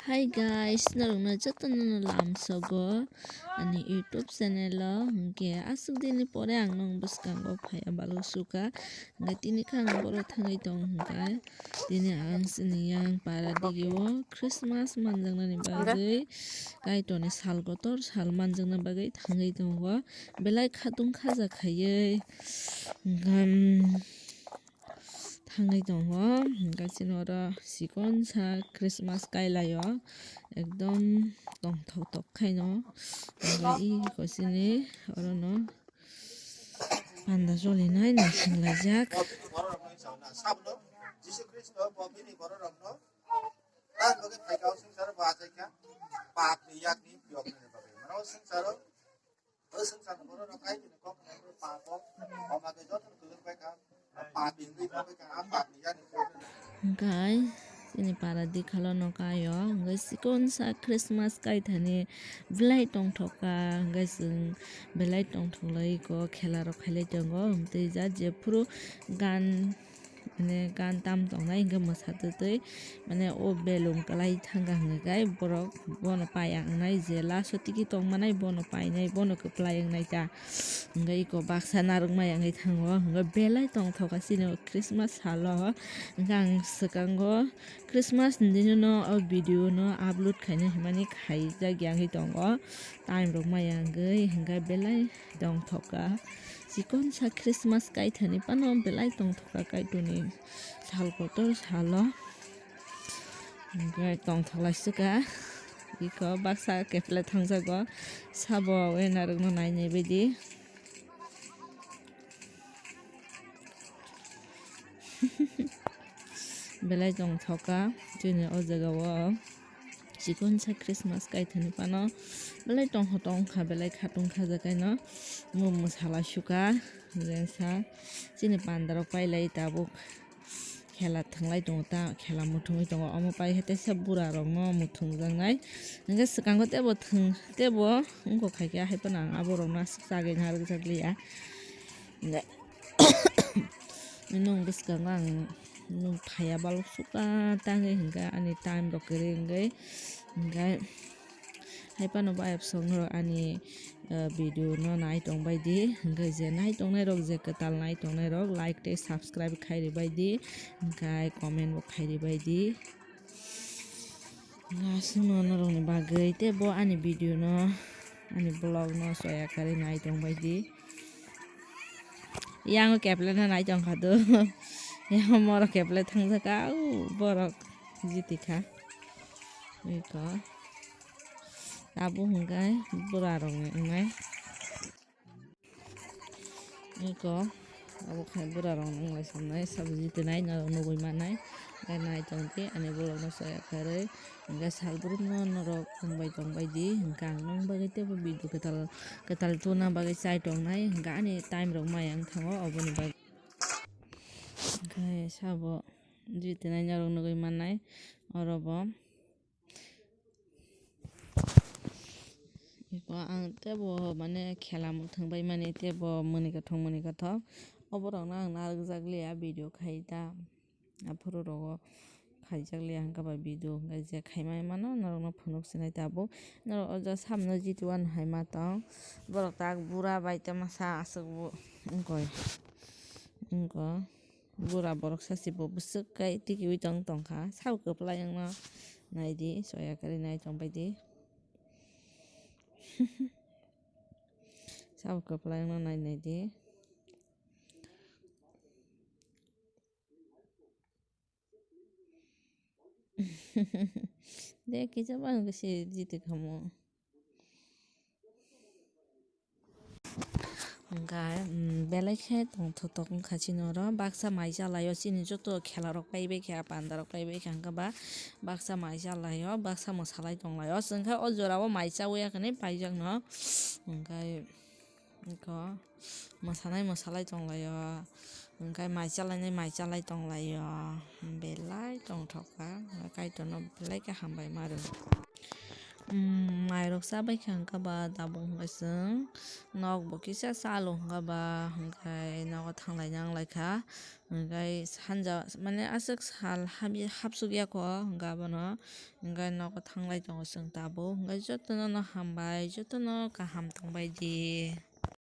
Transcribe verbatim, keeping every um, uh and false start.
Hi guys, norokno jotono no lamsogo ani YouTube channel o, hwnkhe aswk dini pore ang nong bwskango phaiya balwk sukha, hwnkhe tini khe ang boro thangwi tong hwnkhe tini ang chini yang para digio Christmas manjaknani bagwi Kaitorni sal kotor sal manjakna bagwi thangwi tongo, belai khatung khaja khaiwi, hwnkhe, thangwi tongo, hwnkhe chini oro chikonsa Christmas kailaio, ekdom tongthok tok khaino, hwnkhe iko chini orono panda cholinai naising laijak. Jisu Khristo bo bini bororokno tamni bagwi phaikha o swngcharo bo achaikha, papni yakni phiyoknani bagwi. Mano swngcharo Hwnkhe chini para dikhalo no kaio, hwnkhe chikonsa Christmas kaithani belai tongthok kha, hwnkhe chwng belai tongthok lai kho, khela rok khailai tongo, hwnkhe jat jephuru gan Mane gan tam tongnai hwnkhe mwsa twtwi mane o belum kwlai thangkha hwnkhe borok bono paiya wngnai, je last o tiki tongmanai bono painai, bono kwplai wngnai ta. Hwnkhe iko baksa narwkmaya wngwi thango, hwnkhe belai tongthokha chini o Christmas salo. Hwnkhe ang swkango Christmas ni dino no o video no upload khaina hinmani khaijakya wngwi tongo, time rok maya wngwi, hwnkhe belai tongthokha. Chikonsa Christmas kaithani phano belai tongthokha Kaitorni sal kotor salo. Hwnkhe tongthok laisukha. Iko baksa keple thangjago. Sabo wenarokno nainai baidi. Belai tongthokha chini o jagao. Chikonsa Christmas kaithani phano belai tongthok tongkha, belai khatung khajakhaino mung mwsala sukha, jesa chini pandarok pailai tabuk khela thwnglai tongo ta, khela muthungwi tongo, omo pai hai teisa bura rokno muthungjaknai, hwnkhe swkango teibo thwng teibo wngkok khaikhe, haiphano ang aborokno aswk chagwi narwkjakliya. Nwng bwskango ang nwng phaiya balwk sukha tangwi hwnkhe ani time rok kwrwi wngwi hwnkhe haiphano bayapsong norok ani, eh, video no nai tongbaidi hwnkhe je nai tongnai rok je kwtal nai tongnai rok like tei subscribe khai ribaidi hwnkhe comment bo khai ribaidi. Aswkno norokni bagwi teibo ani video no, ani vlog no soya kwrwi nai tongbaidi. Yang keple no nai tongkha do. Yang moro keple thangjakha, au borok jiti kha. Iko. Abo hwnkhe bura rokni wngnai. Iko abo khai bura rok nang lai samnai sabji twnai norok nugui mannai. Hwnkhe nai tongdi ani vlog no soya kharwi. Hwnkhe sal brum no norok tongbai tongbai di. Hwnkhe ang nang bagwi teibo video kwtal kwtal tuna bagwi chai tongnai. Hwnkhe ani time rok maya wng thango oboni bagwi. Hwnkhe sabo ji twnai norok nugui mannai oro bo. Eko ang teibo mane khela muthung bai mani teibo mwnwi kothok mwnwi kothok. Oborokno ang narwkjak liya video khai ta. Aphuru rogo khaijak liya hwnkhe ba video hwnkhe je khaimai mano norokno phunuk sinai tabuk. Norok o jaga samno jituan hai ma tong. Borok tak bura bai tei masa aswk bo wngkoi. Wngko. Bura borok sachi bo bwswk kai tikiui tong tongkha. Sabo kwplai wngno naidi, soya kwrwi nai tongbaidi. Sabo kwplai wngno nai naidi. De kisa bang kisi jiti kamo. Hwnkhe, mm, belai khe tongthok tok wngkha chini oro. Baksa mai chalaio chini joto khela rok paibai kha, panda rok paibai kha, hwnkhe ba baksa mai chalaio, baksa mwsalai tonglaio. Chwng khe o jorao mai chaui ya hwnwi paijak no. Hwnkhe, iko mwsanai mwsalai tonglaio. Hwnkhe mai chalainai mai chalai tonglaio. Belai tongthok kha. Kaitorno belai khe hambai ma rw. Mairok chabaikha hwnkhe ba tabuk hwnkhe chwng nokbo kisa chalo hwnkhe ba hwnkhe nogo thanglai nanglaikha. Hwnkhe sanja mane aswk sal hapsukya kho hwnkhe abono hwnkhe nogo thanglai tongo chwng tabuk hwnkhe jotono no hambai jotono kaham tongbaidi.